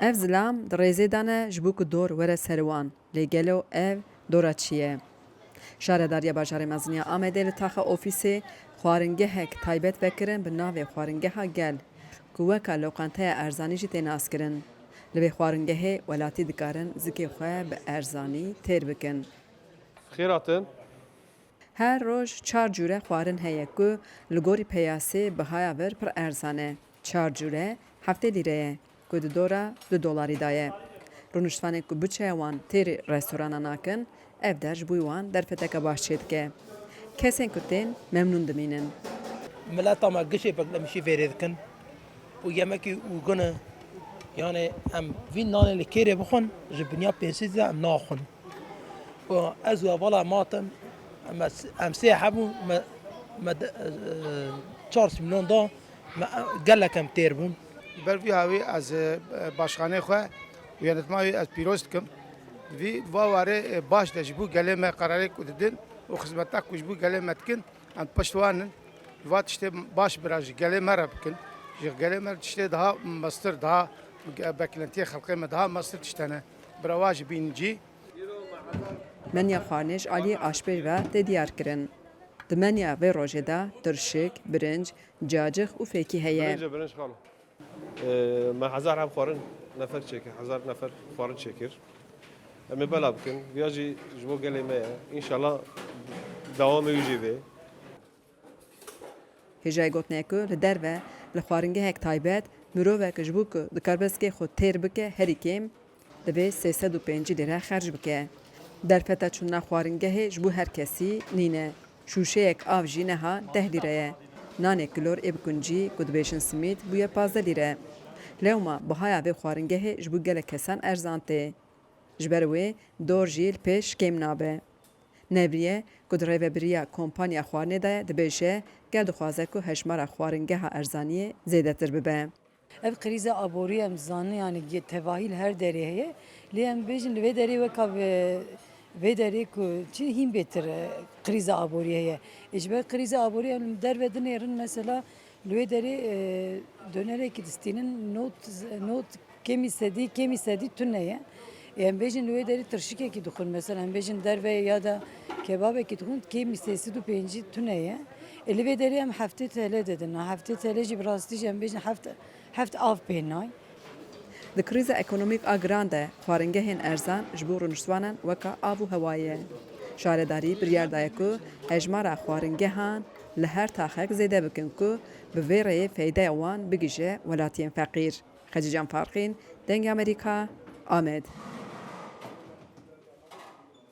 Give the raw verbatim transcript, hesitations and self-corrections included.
Ev zilam di rêzê de ne ji bo ku dor were ser wan, lê gelo ev dora çi ye? Şaredariya Bajarê Mezin ya Amedê li taxa ofîsê xwaringehek taybet vekirin bi navê Xwaringeha Gel, ku weka loqanteya erzanî jî tê naskirin. Li vê xwaringehê welatî dikarin zikê xwe bi erzanî têr bikin. Xêr hatin. Her roj çar cûre xwarin heye ku li gorî peyasê bihaya vir pir erzan e. Çar cûre heftê lîre ye, ku di dora du dolarî de ye. Rûniştvanên ku buçeya wan têrî restorana nakin, ev der ji bo wan derfeteke baş çêdike. Kesên ku tên memnûn dimînin. Mileta me gişê beklemişî vêrê dikin û yemekî û gune, yani em vî nanê li kêrê bixwin, ji binya pêsî de em naxwin. Û ez û hevala me hatin, em, em sê hebûn, me, me de, e, çar sî milyon da, me, e, gelek em têr bûn. Ber vî hawî ez, e, başxanê xwe û yönetma wî ez pîroz dikim. Vî va warê, e, baş de ji bo gelê me qerarê ku didin û xizmeta ku ji bo gelê me dikin, em pişt wan in. Va tiştê baş bira ji gelê me re bikin. Ji gelê me tiştê daha mestir, daha beklentiyê xelkê me daha mestir tişt hene. Bira wa jî bînin cî. Menya xwarinê ji aliyê aşpêj ve tê diyar kirin. Di menya vê rojê de tirşik, birinc, cacix û fêkî heye. Birinc, birinc xalo. Ee, me hezar heb xwarin nefer çêkir, hezar nefer xwarin çêkir. Em ê bela bikin. Viya jî ji bo gelê me ye. Înşallah dewamê wî jî vê. Hêjayî gotinê ye ku li derve li xwaringehek taybet mirovek ji bo ku di karbeskê xwe têr bike herî kêm divê sê sed û pêncî lîre xerc bike. Derfeta çûna xwaringehê ji bo her kesî nîne. Şûşeyek av jî neha deh lîre ye. Nanê kilor ê bi kuncî ku dibêjin simît bûye pazdeh lîre. Lewma bihaya vê xwaringehê ji bo gelek kesan erzan tê. Ji ber wê dor jî li pêş kêm nabe. Nevriye ku di rêvebiriya kompanya xwarinê de ye, dibêje gel dixwaze ku hejmara xwaringeha erzaniyê zêdetir bibe. Ev krîza aborî em dizanin, yani ge-, tevahî li her derê heye. Lê em bêjin li vê derê weka ve-, vê derê ku çi hîn bêtir, e, krîza aborî heye. Ê ji ber krîza aborî em li derve dinêrin, mesela li wê derê, e, donerekî distînin not, not kêmî sedî, kêmî sedî tune ye. Ê em bêjin li wê derê tirşikekî dixwin, mesela em bêjin derve ya da kebabekî dixwin, kêmî sê sed û pêncî tune ye. Ê li vê derê em heftê T L didin. Heftê T L jî bi rastî jî em bêjin heft heft av pê nayên. Di krîza ekonomîk a giran de xwaringehên erzan ji bo rûniştvanan weka av û hewa ye. Şaredarî biryar daye ku hejmara xwaringehan li her taxek zêde bikin ku bi vê rêyê feydeya wan bigihîje welatiyên feqîr. Xecîcan Farqîn, Dengê Amerîka, Amed.